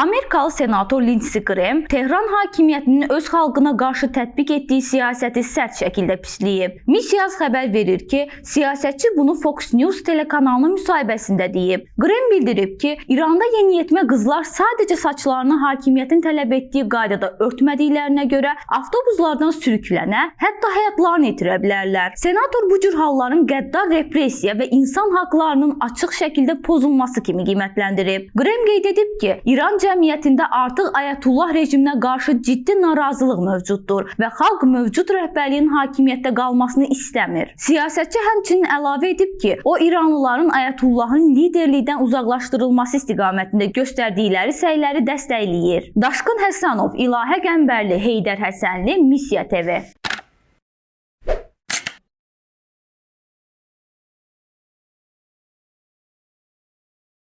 Amerikalı senator Lindsey Graham Tehran hakimiyyətinin öz xalqına qarşı tətbiq etdiyi siyasəti sərt şəkildə pisləyib. Missiya xəbər verir ki, siyasətçi bunu Fox News telekanalının müsahibəsində deyib. Graham bildirib ki, İranda yeniyetmə qızlar sadəcə saçlarını hakimiyyətin tələb etdiyi qaydada örtmədiklərinə görə avtobuslardan sürüklənə, hətta həyatlarını itirə bilərlər. Senator bu cür halların qəddar repressiya və insan haqlarının açıq şəkildə pozulması kimi qiymətləndirib. Graham qeyd edib ki, İran cəmiyyətində artıq Ayətullah rejiminə qarşı ciddi narazılıq mövcuddur və xalq mövcud rəhbərliyin hakimiyyətdə qalmasını istəmir. Siyasətçi həmçinin əlavə edib ki, o İranlıların Ayətullahın liderlikdən uzaqlaşdırılması istiqamətində göstərdikləri səyləri dəstəkləyir. Daşqın Həsənov, İlahə Qəmbərli, Heydər Həsənli, Missiya TV.